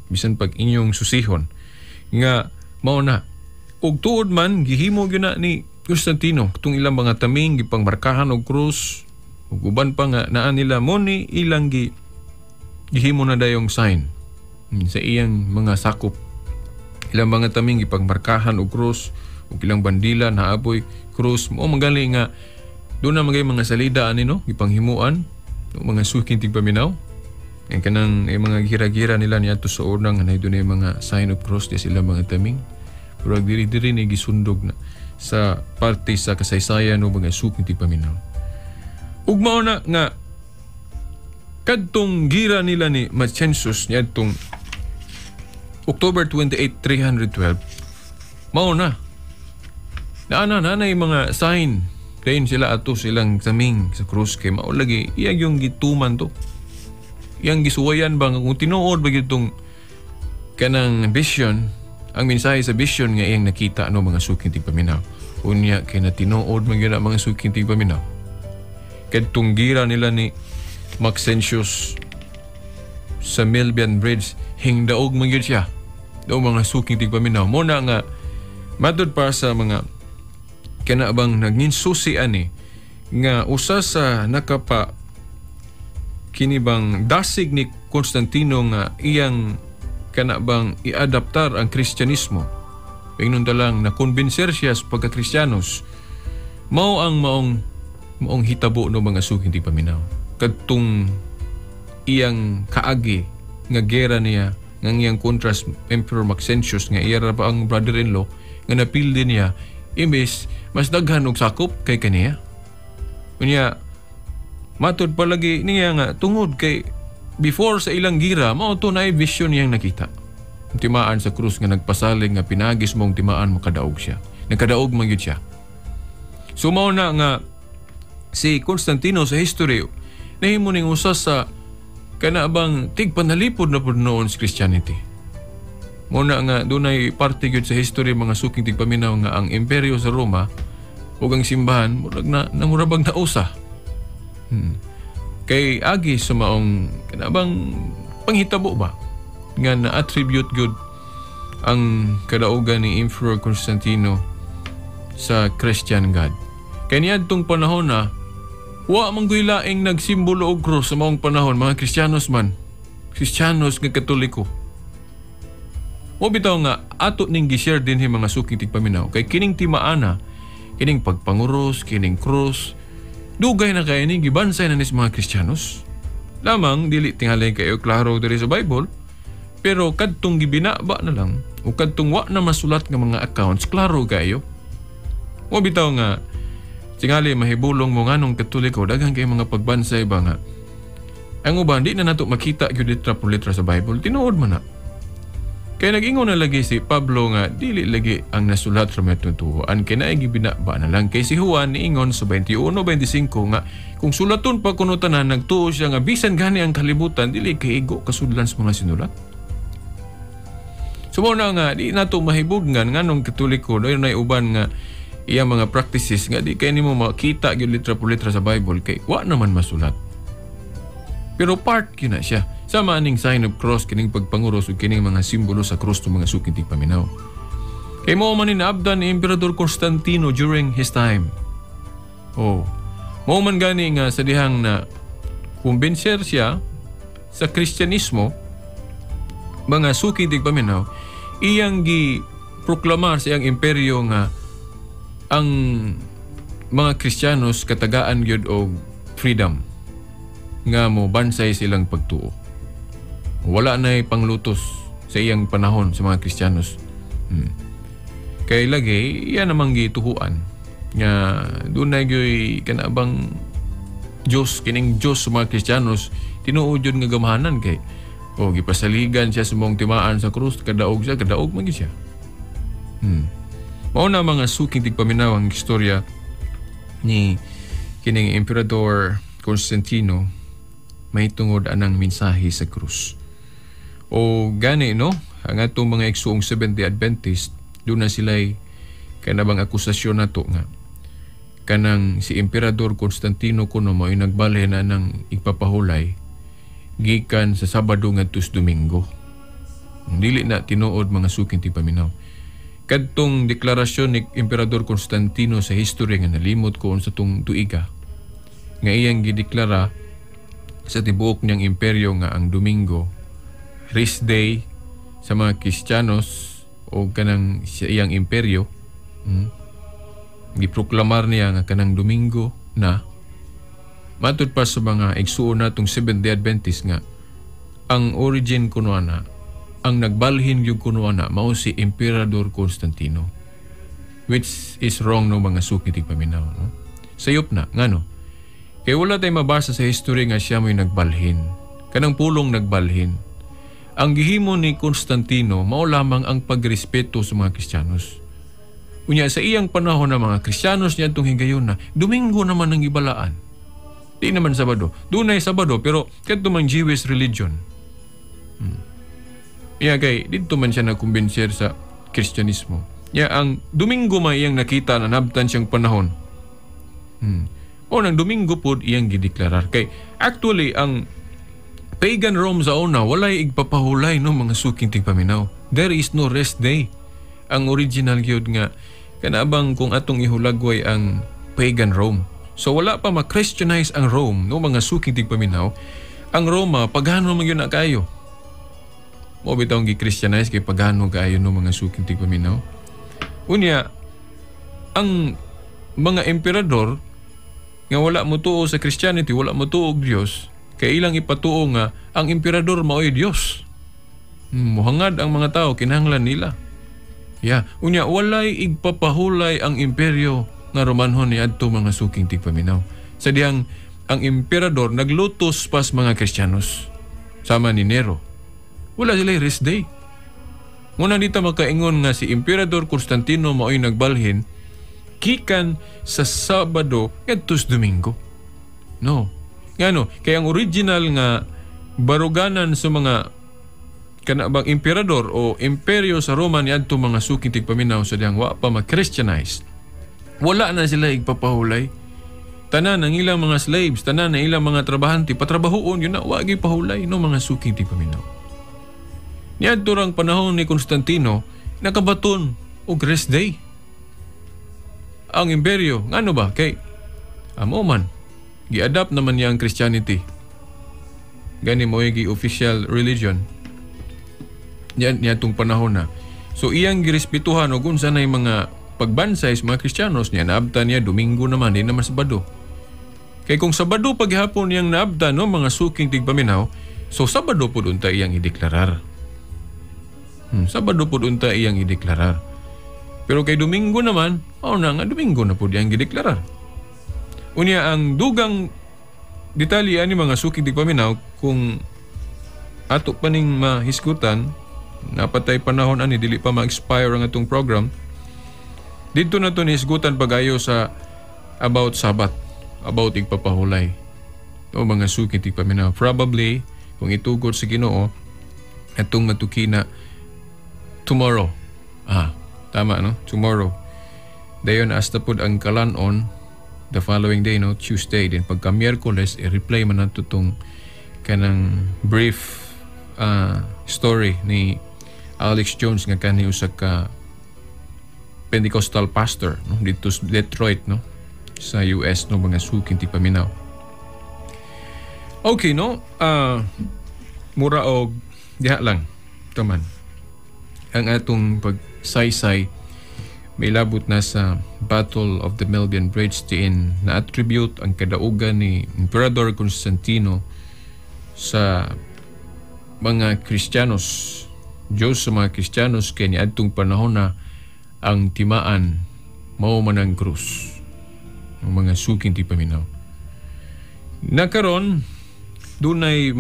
Bisan pag inyong susihon nga mao na. Og tuod man gihimo gyud na ni Constantino katong ilang mga taming gipangmarkahan og krus ug uban pa nga naa nila mo ni ilang gihimo na dayong sign sa iyang mga sakop. Ilang mga taming gipangmarkahan og krus ug ilang bandila naapoy krus mo magali nga doon na magay mga salida ani, no, gipanghimuan, no, mga suking tigpaminaw. Ang kanang mga gira-gira nila niadto sa unang nga doon ay mga sign of cross di sila mga taming. Pero diri-diri ni gisundog na sa parte sa kasaysayan, no, mga suking tigpaminaw. Ug mao na nga kadtong gira nila ni Maxentius niadtong October 28, 312, mao na. Naana na mga sign dayon sila ato silang taming sa krus kay mao lagi iyang yung gituman to. Iyang gisuwayan ba nga kung tinuod ba gyud kanang vision, ang mensahe sa vision nga iyang nakita, no, mga suking tigpaminaw. Unya kay na tinuod man gyud na, mga suking tigpaminaw. Kadtong gira nila ni Maxentius sa Milvian Bridge, hingdaog man gyud siya. Do mga suking tigpaminaw. Mo na nga matud pa sa mga kana bang nagninsusi ani nga usa sa nakapa kini bang dasig ni Constantino nga iyang kana bang iadaptar ang Kristyanismo. Ingnon lang na kumbinser siya sa pagka-Kristiyanos. Mao ang maong hitabo no mga suking tigpaminaw. Kadtong iyang kaagi nga gera niya nga iyang kontra sa Emperor Maxentius nga iya ra pa ang brother-in-law nga napildi niya imbes mas daghan og sakop kay kaniya. Unya matud palagi niya nga tungod kay before sa ilang gira mao to naay vision niyang nakita. Timaan sa krus nga nagpasalig nga pinagis mong timaan makadaog siya. Nagkadaog man gyud siya. So mao na nga si Constantino sa history nahimo ning usa sa kana bang tigpanalipod na pud noon sa Christianity. Mao na nga dunay parte gyud sa history mga suking tigpaminaw nga ang imperyo sa Roma ug ang simbahan murag na namurabag nausa. Kay agi sa maong kana bang panghitabo ba nga na-attribute gyud ang kadaugan ni Emperor Constantino sa Christian God. Kay niadtong panahon na wa man gyud laing nagsimbolo og krus sa maong panahon, mga Kristiyanos man. Kristiyanos nga Katoliko. Mo bitaw nga ato ning gi-share dinhi mga suking tigpaminaw kay kining timaana, kining pagpanguros, kining krus, dugay na kay ni gibansay na ni sa mga Kristiyanos. Lamang dili tingali kayo klaro diri sa Bible, pero kadtong gibinaba na lang o kadtong wa na masulat nga mga accounts, klaro kayo. Mo bitaw nga tingali mahibulong mo nganong Katoliko daghan kay mga pagbansay ba nga ang uban di na nato makita gyud litra por litra sa Bible, tinuod man na. Kay nag-ingon na lagi si Pablo nga dili lagi ang nasulat sa mga tutuan kay naay gibinaba na lang. Kay si Juan niingon sa 21:25 nga kung sulaton pa kuno tanan nagtuo siya nga bisan gani ang kalibutan dili kay igo kasudlan sa mga sinulat. So mao na nga di nato mahibugnan nganong Katoliko doon nay uban nga iyang mga practices nga di kay nimo makita gyud litra por litra sa Bible kay wa naman masulat. Pero part gyud na siya. Sama aning sign of cross kining pagpanguros ug kining mga simbolo sa krus ng mga suking tigpaminaw. Kay mao man ni naabdan ni Emperador Constantino during his time. Oh, mao man gani nga sa dihang na kumbinser siya sa Kristyanismo, mga suking tigpaminaw, iyang gi-proklamar sa iyang imperyo nga ang mga Kristiyanos katagaan gyud og freedom nga mo bansay silang pagtuo. Wala na'y panglutos sa iyang panahon sa mga Kristiyanos. Kay lagi, iya namang gituhuan nga dunay gyoy kanabang Diyos, kining Diyos sa mga Kristiyanos, tinuod yun nga gamahanan kay o gipasaligan siya sa mong timaan sa krus, kadaog siya, kadaog man gyud siya. Mao na mga suking tigpaminaw ang istorya ni kining Emperador Constantino mahitungod anang mensahe sa krus. O gani no, ang atong mga igsuong Seventh-day Adventist, doon na sila'y kanabang akusasyon nato nga kanang si Emperador Constantino kuno mo'y nagbalhin na ng igpapahulay gikan sa Sabado ngadto sa Domingo. Dili na tinuod mga suking tigpaminaw. Kadtong deklarasyon ni Emperador Constantino sa history nga nalimot ko sa tong tuiga nga iyang gideklara sa tibuok niyang imperyo nga ang Domingo rest day sa mga Kristiyanos o kanang sa iyang imperyo, giproklamar niya nga kanang Domingo na matud pa sa mga igsuon natong Seventh-day Adventist nga ang origin kuno ana, ang nagbalhin gyud kuno ana mao si Emperador Constantino, which is wrong no mga suki tigpaminaw, no? Sayop na ngano kay wala tay mabasa sa history nga siya mo'y nagbalhin. Kanang pulong nagbalhin, ang gihimo ni Constantino mao lamang ang pagrespeto sa mga Kristiyanos. Unya sa iyang panahon na mga Kristiyanos niya itong higayon na Domingo naman ang gibalaan. Di naman Sabado. Dunay Sabado pero kadto man Jewish religion. Iya kay didto man siya nagkumbinser sa Kristyanismo. Ya ang Domingo may iyang nakita na nabtan siyang panahon. O nang Domingo pod iyang gideklarar. Kay actually ang pagan Rome sa una walay igpapahulay no mga suking tigpaminaw. There is no rest day. Ang original gyud nga kanabang kung atong ihulagway ang pagan Rome. So wala pa ma-Christianize ang Rome, no, mga suking tigpaminaw. Ang Roma pagano man gyud na kayo. Mo bitaw gi-Christianize kay pagano kaayo, no, mga suking tigpaminaw. Unya ang mga emperador nga wala mo tuo sa Christianity, wala mo tuo og Dios, kay ilang ipatuo nga ang emperador mao'y Dios. Muhangad ang mga tao, kinahanglan nila. Yeah, unya walay igpapahulay ang imperyo nga Romanhon niadto, mga suking tigpaminaw. Sa dihang ang emperador naglutos pas mga Kristiyanos sama ni Nero. Wala sila rest day. Muna dito makaingon nga si Emperador Constantino mao'y nagbalhin gikan sa Sabado ngadto sa Domingo. No. Ngano, kay ang original nga baruganan sa mga kana bang emperador o imperyo sa Roma niadto, mga suking tigpaminaw, sa dihang wa pa ma-Christianize. Wala na sila igpapahulay. Tanan ang ilang mga slaves, tanan ang ilang mga trabahante, patrabahoon yun na, wa gyud pahulay, no, mga suking tigpaminaw. Niadto rang panahon ni Constantino, nakabaton og rest day ang imperyo. Ngano ba? Kay amo man gi-adapt naman niya ang Christianity. Gani mo gi official religion niya niya panahon na. So iyang girespetuhan og unsa nay mga pagbansay sa mga Kristiyanos niya, naabtan niya Domingo naman, di naman Sabado. Kay kung Sabado paghapon niyang naabtan, no, mga suking tigpaminaw, so Sabado pud unta iyang ideklarar. Sabado pud unta iyang ideklarar. Pero kay Domingo naman, oh na nga Domingo na pud iyang gideklarar. Unya ang dugang detalye ani, mga suking tigpaminaw, kung ato pa ning mahisgutan, napatay panahon ani, dili pa ma-expire ang atong program. Dito na to nihisgutan pagayo sa about Sabat, about igpapahulay. O mga suking tigpaminaw, probably kung itugot sa Ginoo, atong matukina tomorrow. Ah, tama, no? Tomorrow. Dayon hasta pud ang kalanon the following day, no, Tuesday din. Pagka Miyerkules, i-replay man nato tong kanang brief story ni Alex Jones nga kani usa ka Pentecostal pastor, no, dito sa Detroit, no, sa US, no, mga suking tigpaminaw. Okay, no, mura og diha lang taman ang atong pagsaysay. May labot na sa Battle of the Milvian Bridge diin na attribute ang kadaugan ni Emperador Constantino sa mga Kristiyanos. Diyos sa mga Kristiyanos kay niadtong panahon na ang timaan mao man ang krus. Ang mga suking tigpaminaw. Nakaron dunay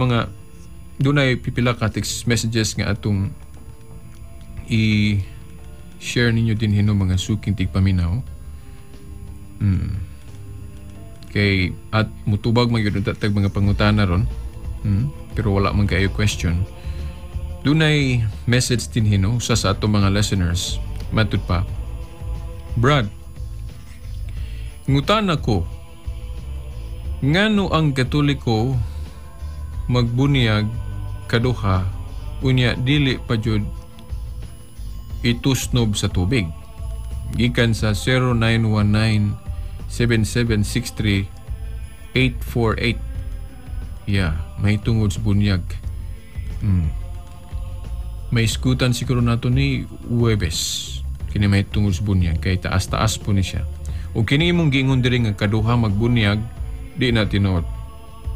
pipila ka text messages nga atong i-share ninyo din hino, mga suking tigpaminaw. Kay at mutubag man gyud tag mga pangutana ron. Pero wala man kayo question. Dunay message din hino sa atong mga listeners. Matud pa. "Brad, ngutana ko, ngano ang Katoliko magbuniyag kaduha unya dili pa jud itusnob sa tubig?" Gikan sa 0919 7763 848. Yeah, may tungod sa bunyag. May iskutan siguro nato ni Huwebes. Kini may tungod sa bunyag kay taas-taas po ni siya. O kini imong giingon diri nga kaduha magbunyag, di na tinuod.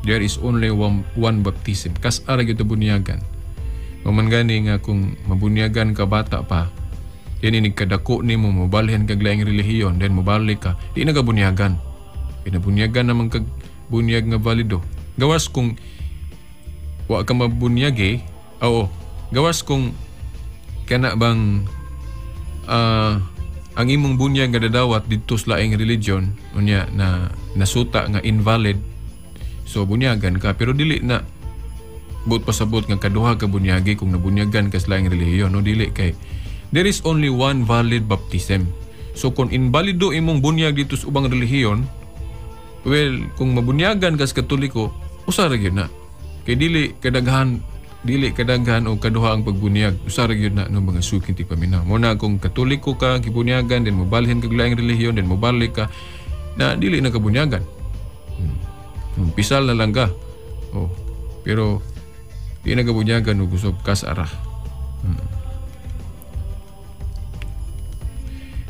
There is only one baptism. Kas ara gyud bunyagan. Maman gani nga kung mabunyagan ka bata pa, yan inig kadako nimo, mobalhin kag laing relihiyon, then mobalik ka, di na ka bunyagan. Pinabunyagan naman kag bunyag nga valido. Gawas kung wa ka mabunyag eh, oo, gawas kung kana bang ang imong bunyag nga dadawat didto sa laing religion, unya na nasuta nga invalid, so bunyagan ka, pero dili na buot pasabot nga kaduha ka bunyagi kung nabunyagan ka sa laing relihiyon, no? Dili, kay there is only one valid baptism. So kung invalido imong bunyag dito sa ubang relihiyon, well, kung mabunyagan ka sa Katoliko, usa ra gyud na kay dili kadaghan. dili kadaghan o kaduha ang pagbunyag. Usa ra gyud na, no, mga suking tigpaminaw. Mo na kung Katoliko ka gibunyagan, then mobalhin kag laing relihiyon, then mobalik ka na dili na kabunyagan. Pisal na lang ka. Oh, pero di na kabunyagan og usab kas ara.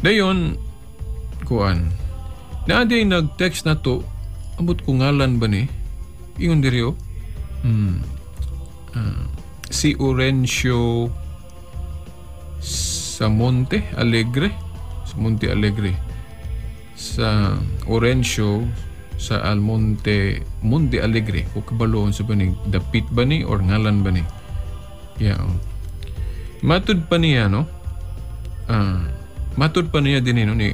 Dayon kuan. Naa day nag-text na to, ambot ko ngalan ba ni? Ingon diri oh. Si Orencio sa Monte Alegre. Sa Monte Alegre. Sa Orencio sa Almonte, Monte Alegre. Kung kabaloon sa ba ni, dapit ba ni or ngalan ba ni? Yeah. Oh. Matud pa niya, no? Matud pa niya din, no, ni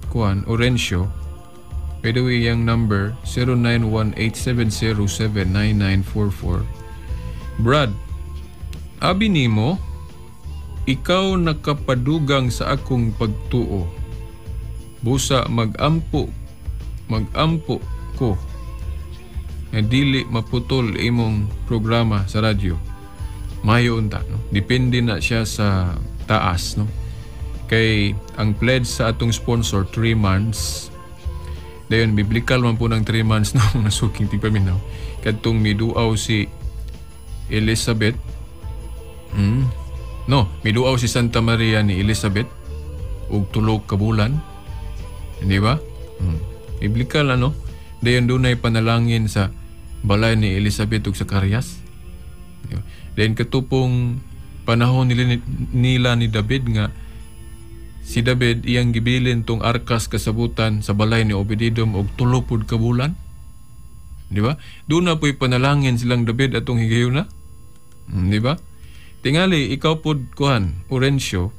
Kuan, Orencio. By the way, yung number 0918-707-9944. Brad, abi nimo, ikaw nakapadugang sa akong pagtuo. Busa magampo ko nga dili maputol imong programa sa radyo. Mayo unta, no? Depende na siya sa taas, no? Kay ang pledge sa atong sponsor 3 months. Dayon biblical man po ng 3 months, no, nasuking tigpaminaw. Kadtong miduaw si Elizabeth. No, miduaw si Santa Maria ni Elizabeth og 3 ka bulan. Hindi ba? Biblical, ano? Dayon dunay panalangin sa balay ni Elizabeth ug Zacarias. Dayon katupong panahon nila ni David nga si David iyang gibilin tong arkas kasabutan sa balay ni Obed-Edom og 3 pud ka bulan. Di ba? Doon na po'y panalangin silang David atong higayuna. Di ba? Tingali ikaw pod kuan Orencio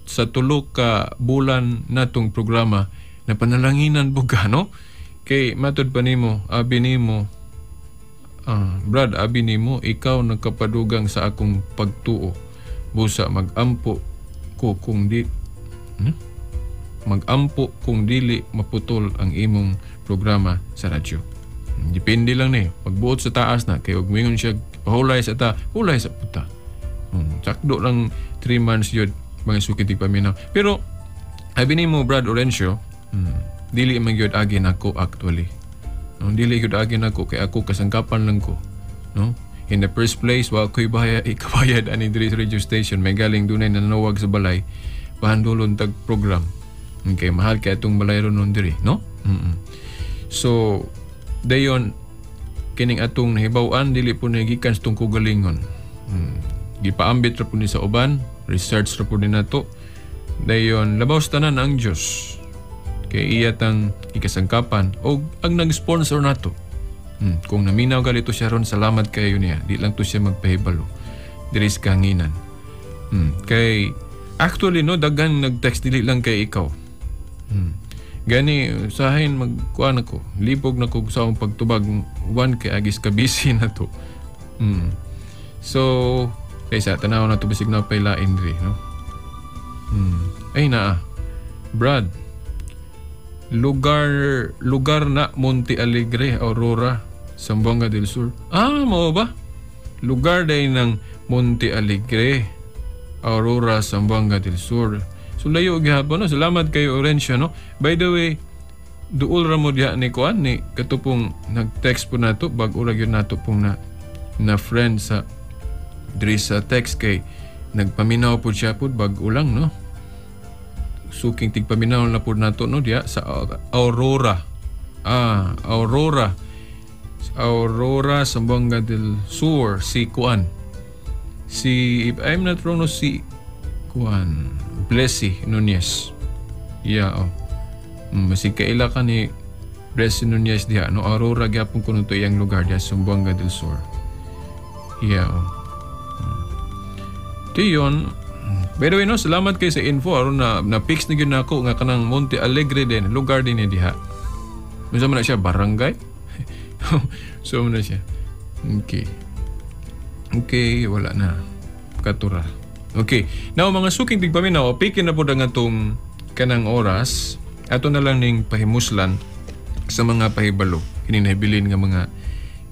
sa 3 ka bulan natong programa na panalanginan buga, no? Kay matud pa nimo, abi nimo, Brad, abi nimo ikaw nagkapadugang sa akong pagtuo. Busa magampo ko kung di magampo kung dili maputol ang imong programa sa radyo. Depende lang ni. Pagbuot sa taas na kay og mingon siya pahulay sa ta, hulay sa puta. Sakdo lang 3 months yun mga suki tigpaminaw. Pero abi nimo Brad Orencio, dili man gyud agi nako actually. No, dili gyud agi nako kay ako kasangkapan lang ko, no? In the first place, wa ko'y ikabayad ani diri sa radio station. May galing dunay nanawag sa balay pahandulon tag program. Okay, mahal kay atong balay ron nun diri, no? So dayon kining atong nahibaw-an dili po nagikan sa tong kugalingon. Gipaambit ra po ni sa uban, research ra po ni nato. Dayon labaw sa tanan ang Dios. Kay iya tang ikasangkapan og ang nag-sponsor nato. Kung naminaw galito siya ron, salamat kayo niya. Di lang to siya magpahibalo diri sa kahanginan. Kay actually, no, daghan nag-text dili lang kay ikaw. Gani usahin magkuan ako, libog na ko sa akong pagtubag uban kay agis ka busy na to. So kaysa tanaw na to bisig na pay lain diri, no? Ay naa. Brad, lugar na Monte Alegre, Aurora, Zamboanga del Sur. Ah, mao ba? Lugar day ng Monte Alegre, Aurora, Zamboanga del Sur. So layo gihapon, no? Salamat kay Orencio, no? By the way, duol ra mo diha ni kuan ni katupong nag-text po nato bag-o ra gyud nato pong na friend sa diri sa text kay nagpaminaw po siya pod bag-o lang, no? Suking tigpaminaw na po nato, no, diha sa Aurora. Ah, Aurora. Aurora, Zamboanga del Sur, si kuan. Si, if I'm not wrong, no, si kuan Blessy Nunez. Yeah, oh. Masig kaila ka ni Blessy Nunez diha, no? Aurora gyapon kuno to iyang lugar diha sa Zamboanga del Sur. Yeah, oh. Diyon. By the way, no, salamat kay sa info aron na fix na gyud nako nga kanang Monte Alegre din, lugar din ni diha. Unsa man na siya, barangay? So man na siya. Okay. Okay, wala na. Katura. Okay. Now mga suking tigpaminaw, pikin na po ang atong kanang oras. Ato na lang ning pahimuslan sa mga pahibalo. Kining nahibilin nga mga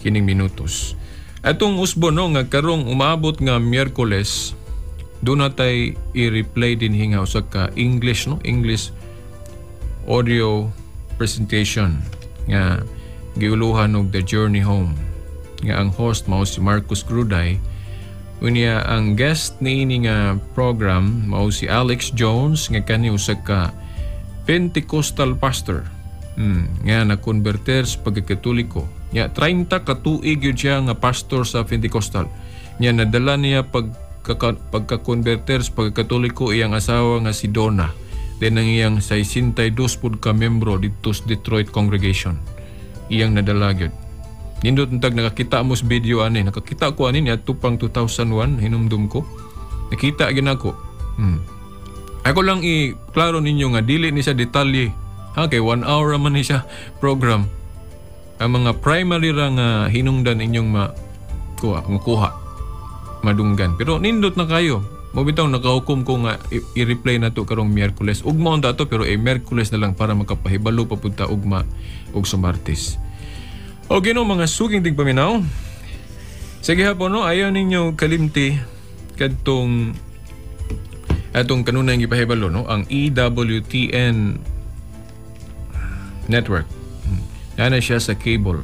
kining minutos. Atong usbo, no, nga karong umaabot nga Miyerkules, doon natay i-replay din hinga usa ka English, no, English audio presentation nga giuluhan og The Journey Home, nga ang host mao si Marcus Gruday. Unya ang guest niini nga program mao si Alex Jones, nga kani usa ka Pentecostal pastor nga na-konverter sa pagkakatoliko. Nya 30 ka tuig yun siya nga pastor sa Pentecostal. Nya nadala niya pagka-konverter sa pagkakatoliko iyang asawa nga si Donna. Then ang iyang 62 pud ka membro didto sa Detroit congregation. Iyang nadala gyud. Nindot untag nakakita mo sa video ani, nakakita ko ani niya pang 2001, hinumdum ko. Nakita gyud nako. Ako lang i-klaro ninyo nga dili ni siya detalye. Ha, kay 1 hour man ni siya program. Ang mga primary ra nga hinungdan inyong makuha, makuha, madunggan. Pero nindot na kayo. Mo bitaw nakahukom ko nga i-replay na to karong Miyerkules. Ugma unta to, pero eh, Miyerkules na lang para makapahibalo pa pud ta ugma ug sa Martes. Okay no, mga suking tigpaminaw. Sige hapon, no, ayaw ninyo kalimti kadtong atong kanunay gipahibalo, no, ang EWTN network. Naa siya sa cable.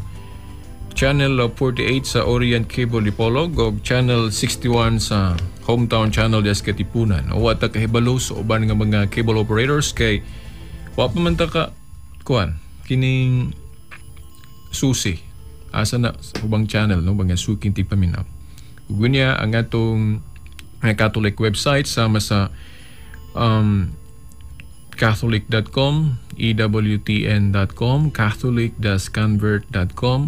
Channel 48 sa Orient Cable Dipolog o Channel 61 sa Hometown Channel des Katipunan. O wa ta kahibalo sa uban nga mga cable operators kay wa pa man ta ka kuan kining susi asa na sa ubang channel, no, mga suking tigpaminaw. Ug niya ang atong mga Catholic website sama sa catholic.com, ewtn.com, catholic-convert.com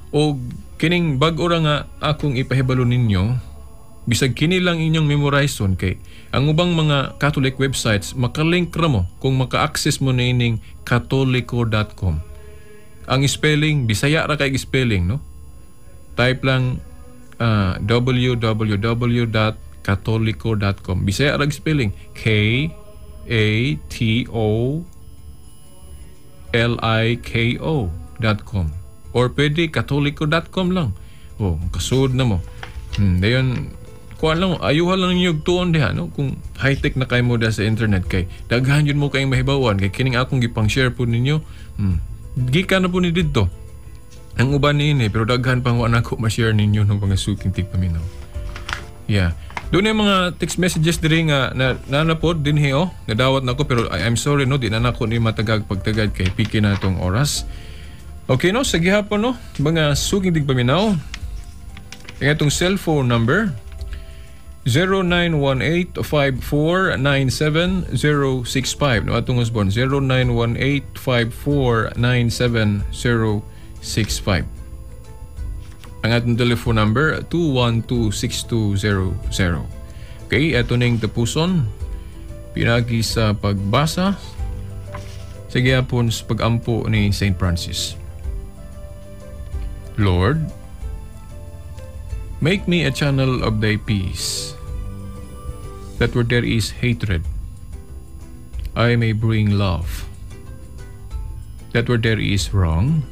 o kining bag-o ra nga akong ipahibalo ninyo, bisag kini lang inyong memorizon kay ang ubang mga Catholic websites makalink ra mo kung maka-access mo niining katoliko.com. Ang spelling, Bisaya ra kay spelling, no? Type lang www.katoliko.com. Bisaya ra spelling. K A T O L I K O.com or pwede katoliko.com lang. Oh, kasud na mo. Dayon kuan lang, ayuhan lang ninyo tuon diha, no, kung high-tech na kay mo da sa internet kay daghan yun mo kayong mahibawan kay kining akong gipang share po ninyo. Gikan na po ni didto. Ang uban niini, pero daghan pang wa nako ma-share ninyo ng mga suking tigpaminaw. Yeah. Doon yung mga text messages diri nga na nanapod din oh. Nadawat na ko, pero I'm sorry, no, di na nako ni matagag pagtagad kay piki na itong oras. Okay no, sa gihapon, no, mga suking tigpaminaw. Ang atong cellphone number 0918-5497-065. No, atong usbon 0918-5497-065. Ang atong telephone number 212-6200. Okay, ato ning tapuson pinagi sa pagbasa sa gihapon sa pagampo ni St. Francis. Lord, make me a channel of thy peace, that where there is hatred, I may bring love. That where there is wrong,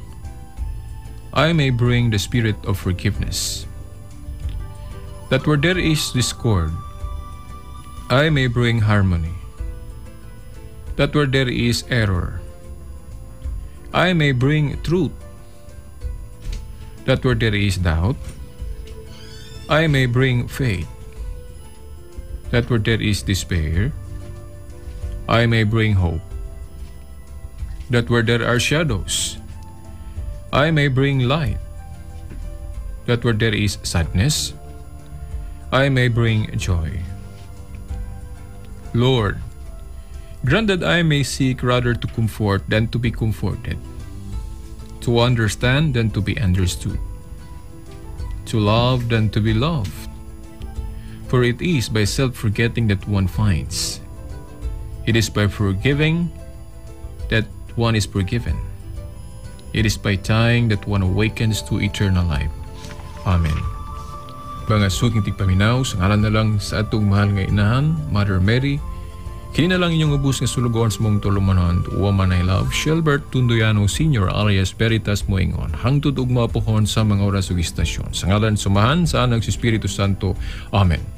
I may bring the spirit of forgiveness. That where there is discord, I may bring harmony. That where there is error, I may bring truth. That where there is doubt, I may bring faith. That where there is despair, I may bring hope. That where there are shadows, I may bring light. That where there is sadness, I may bring joy. Lord, grant that I may seek rather to comfort than to be comforted, to understand than to be understood, to love than to be loved. For it is by self-forgetting that one finds. It is by forgiving that one is forgiven. It is by dying that one awakens to eternal life. Amen. Mga suking tigpaminaw, sa ngalan na lang sa atong mahal nga inahan, Mother Mary, Kini na lang inyong ubos nga sulugoon sa mong tulumanon, woman I love, Shelbert Tundoyano Sr. alias Veritas Moingon. Hangtod ugma pohon sa mga oras ug istasyon. Sa ngalan sa Amahan, sa Anak, sa Espiritu Santo. Amen.